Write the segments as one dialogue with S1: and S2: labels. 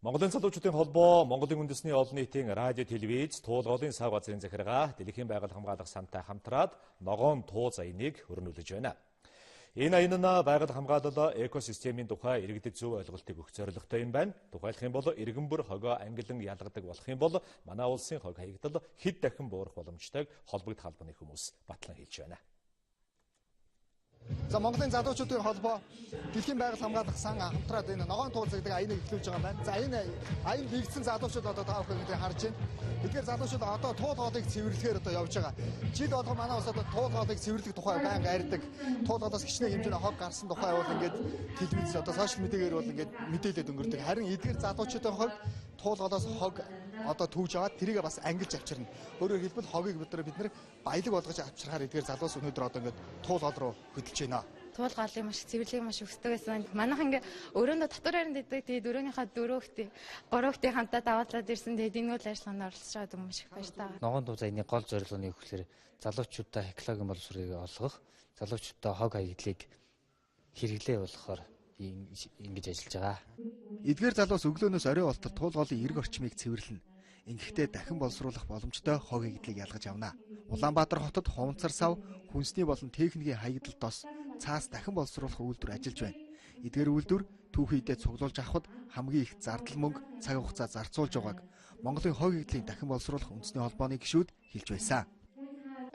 S1: Монголын залуучуудын холбоо, Монголын үндэсний олон нийтийн радио, телевиз, Туулголын сав газрын захиргаа, Дэлхийн байгаль хамгаалах сантай хамтраад ногоон тууз аяныг өрнүүлж байна. Энэ аян нь байгаль хамгаалал экосистемийн тухай иргэдэд зөв ойлголтыг өгөх зорилготой юм байна. Тухайлах юм бол иргэн бүр хогоо ангилан ялгадаг болох юм бол манай улсын хог хаягдал хэд дахин буурах боломжтойг холбогдох албаны хүмүүс батлан хэлж байна.
S2: За Монголын залуучуудын холбоо, Дэлхийн байгаль хамгаалах сан хамтраад энэ ногоон тууз гэдэг аяныг эхлүүлж байгаа юм байна. За энэ аянд нэгдсэн залуучууд одоо та бүхэн харж байна. Эдгээр залуучууд одоо туул гоолыг цэвэрлэхээр одоо явж байгаа. Жил болгон манай улс одоо туул гоолыг цэвэрлэх тухай байнга ярьдаг. Туул гоолоос хичнээн хэмжээний хог гарсан тухай бол ингээд телевиз одоо сошиал медиагаар бол ингээд мэдээлэлд өнгөрдөг. Харин эдгээр залуучуудын хувьд туул гоолоос хог одоо түүж аваад тэрийг бас ангилж авчирна. Өөрөөр хэлбэл хогийг бид нар баялаг болгож авчирхаар эдгээр залуус өнөөдөр одоо ингээд туул гол руу хөдөлж байна.
S3: Туул голыг маш цэвэрлэгийг маш өсдөг байсан. Манайх ингээ өрөөндөө татвар харин дийдэг. Тэгээд өрөөнийхөө 4 хүүхдээ 3 хүүхдээ хамтаа даваалаад ирсэн. Тэгээд энэ үйл ажиллагаанд оролцож байгаад маш их баяртай.
S4: Ногоон тууз аяны гол зорилго нь юу гэхээр залуучуудаа экологийн боловсролыг олгох, залуучуудаа хог хаягдлыг хэрэглээ болохоор ингэж ажиллаж байгаа.
S2: Эдгээр залуус өглөөнөөс орой болтол туул голын эрг орчмыг цэвэрлэнэ. Ингэхдээ дахин боловсруулах боломжтой хог хаягдлыг ялгаж авна. Улаанбаатар хотод хуванцар сав, хүнсний болон техникийн хаягдал дос, цаас дахин боловсруулах үйлдвэр ажиллаж байна. Эдгээр үйлдвэр түүхий эдээ цуглуулж авахд хамгийн их зардал мөнгө, цаг хугацаа зарцуулж байгааг Монголын хог хаягдлын дахин боловсруулах үндэсний холбооны гишүүд хэлж байсан.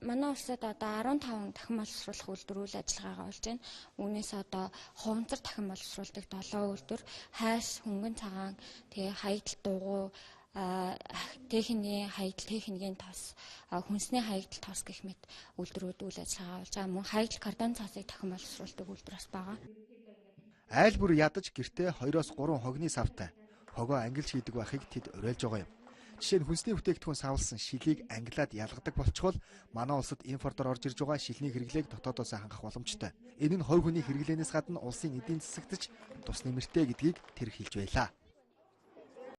S5: Манай улсад одоо 15 дахин боловсруулах үйлдвэр үйл ажиллагаагаа болж байна. Үүнээс одоо хуванцар дахин боловсруулдаг 7 үйлдвэр, хайс, хөнгөн цагаан, тэгээ хаягдал дугуй, техникийн хаягдал, техникийн тос, хүнсний хаягдал тос гэх мэт үйлдвэрүүд үйл ажиллагаа болж байгаа. Мөн хаягдал кардон цаасыг дахин боловсруулдаг үйлдвэр бас байгаа.
S2: Айл бүр ядаж гэртээ 2-3 хогны савтай хогоо ангилж хийдэг байхыг тэд уриалж байгаа юм. Жишээ нь хүнсний бүтээгдэхүүн савлсан шилийг ангилаад ялгадаг болчхол манай улсад импортоор орж ирж байгаа шилний хэрэглээг дотоодоос хангах боломжтой. Энэ нь хувь хүний хэрэглээнээс гадна улсын эдийн засагт ч тус нэмэртэй гэдгийг тэр хэлж байлаа.